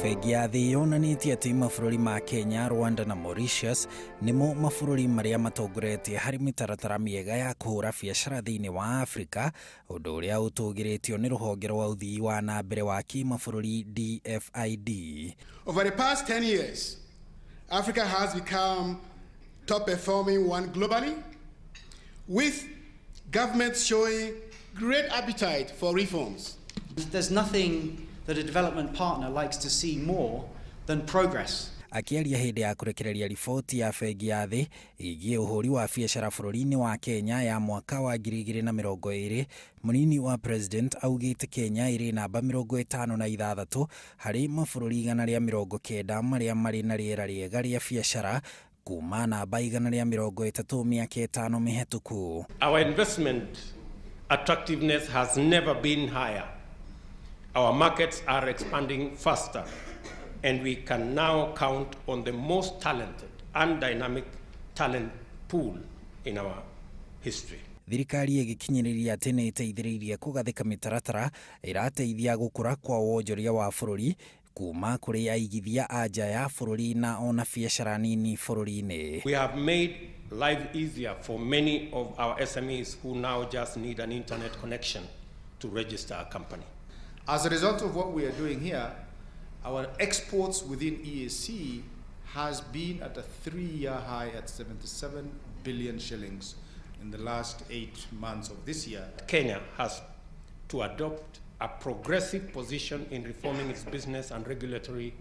Bengi ya Thĩ yonanĩtie atĩ mabũrũri ma Kenya, Rwanda na Mauritius nĩmo mabũrũri marĩa matongoretie harĩ mĩtaratara mĩega ya kũhũra biacara thĩinĩ wa Afrika, ũndũ ũrĩa ũtũgĩrĩtio nĩ rũhonge rwa ũthii wa na mbere wa kĩmabũrũri DFID. Over the past 10 years, Africa has become top performing one globally, with governments showing great appetite for reforms. There's nothing that a development partner likes to see more than progress. Akĩaria hĩndĩ ya kũrekereria riboti ya Bengi ya Thĩ ĩgiĩ ũhũri wa biacara bũrũri-inĩ wa Kenya ya mwaka wa 2020, mũnini wa president augĩte Kenya ĩrĩ namba 56 harĩ mabũrũri 190 marĩa marĩ na rĩera rĩega rĩa biacara, kuma namba 130 mĩaka 5 mĩhetũku. Our investment attractiveness has never been higher. Our markets are expanding faster, and we can now count on the most talented and dynamic talent pool in our history. Thirikari ĩgĩkinyĩrĩria atĩ nĩ ĩteithĩrĩirie kũgathĩka mĩtaratara ĩrateithia gũkũra kwa wonjoria wa bũrũri kuma kũrĩ aigithia a nja ya bũrũri na ona biacara nini bũrũri-inĩ. We have made life easier for many of our SMEs who now just need an internet connection to register a company. As a result of what we are doing here, our exports within EAC has been at a 3-year high at 77 billion shillings in the last 8 months of this year. Kenya has to adopt a progressive position in reforming its business and regulatory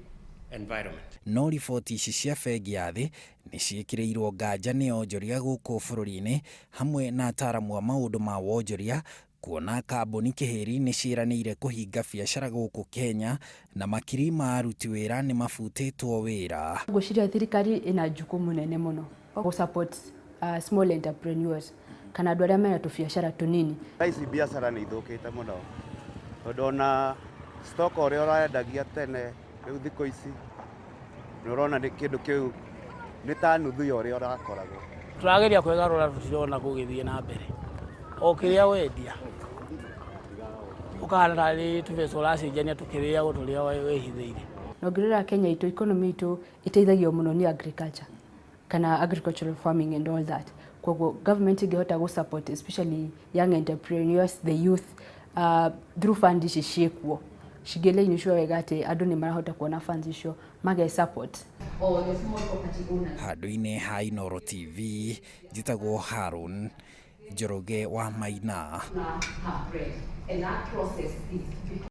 environment. No riboti ici cia Bengi ya Thĩ nĩ ciĩkĩrĩirwo nganja nĩ onjoria gũkũ bũrũri-inĩ hamwe na ataaramu a maũndũ ma wonjoria, kuona kambuni kĩhĩri nĩ ciĩranĩire kũhinga biacara gũkũ Kenya na makiri ma aruti wĩra nĩ mabutĩtwo wĩra. Ngwĩciria thirikari ĩna jukumu nene mũno gũ support small entrepreneurs kana andũ arĩa mena tũbiacara tũnini. Thaa ici biacara nĩ ithũkĩte mũno, tondũ ona stock ũrĩa ũrendagia tene, rĩu thikũ ici nĩ ũrona nĩ kĩndũ kĩu nĩ ta nuthu ya ũrĩa ũrakoragwo. Tũrageria kwĩgarũra, tũtirona gũgĩthiĩ na mbere. O kĩrĩa wendia ũkahana tarĩ tũbeca ũracenjania tũkĩrĩagwo tũrĩa wĩhithĩire. Na ũngĩrora Kenya itũ, economy itũ ĩteithagio mũno nĩ agriculture kana agricultural farming and all that. Koguo government ĩngĩhota gũ support especially young entrepreneurs, the youth, through fund ici ciĩkuo, cingĩlainishwo wega atĩ andũ nĩ marahota kuona funds icio mage support. Handũ-inĩ ha Inooro TV, njĩtagwo Harun Njoroge wa Maina.